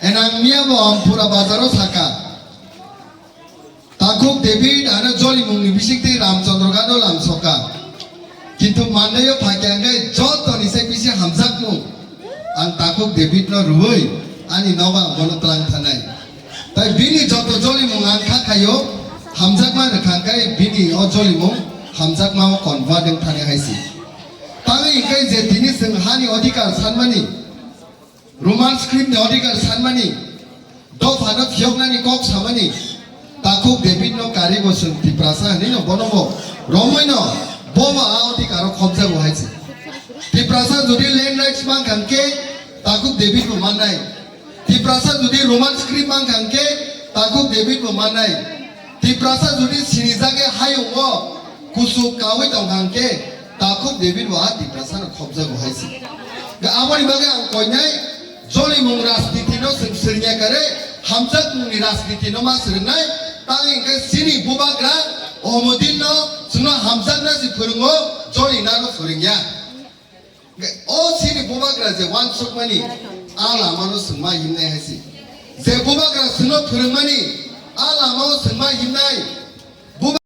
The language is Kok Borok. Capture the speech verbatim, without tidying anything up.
Enang miya bo Ampura bazaro saka. Takhuk David ano jolimungni bisingtwi Ramchandra Gado lamsoka. Kintu mandaio phakya hwnkhe jotoni se bisi hamjakmung. Ang Takhuk David no rwui ani nogo ang bono tlang thanai. Tai bini joto jolimung ang kha khaio, hamjakma rwkha hwnkhe bini o jolimung hamjakma o convert wng thani hai se. Tangwi hwnkhe je tini chwng hani odhikar sanmani, Roman script ni odhikar sanmani, dophano phiyoknani kok samani, Takhuk David no karibo chwng Tiprasa hinwi no bono bo romwi no bo bo a odhikar o khobjago hai se. Tiprasa jodi land rights mankha hwnkhe Takhuk David bo mannai. Tiprasa jodi Roman script mankha hwnkhe Takhuk David bo mannai. Tiprasa jodi sinijagwi hayungo kuchuk kaui tongkha hwnkhe Takhuk David bo a Tiprasa no khobjago hai se. Ga aboni bagwi ang koinai jolimung rajniti no chwng swrwngya kare hamjakmungni rajniti no ma swrwngnai. Tangwi hwnkhe chini bubagra Omodin no chwngno hamjakna se phwrwngo, jolina no phwrwngya. O chini bubagra je uansukmani a lama no chwng ma himnai hai se. Je bubagra chwngno phwrwngmani a lama o chwng ma himnai. Buba-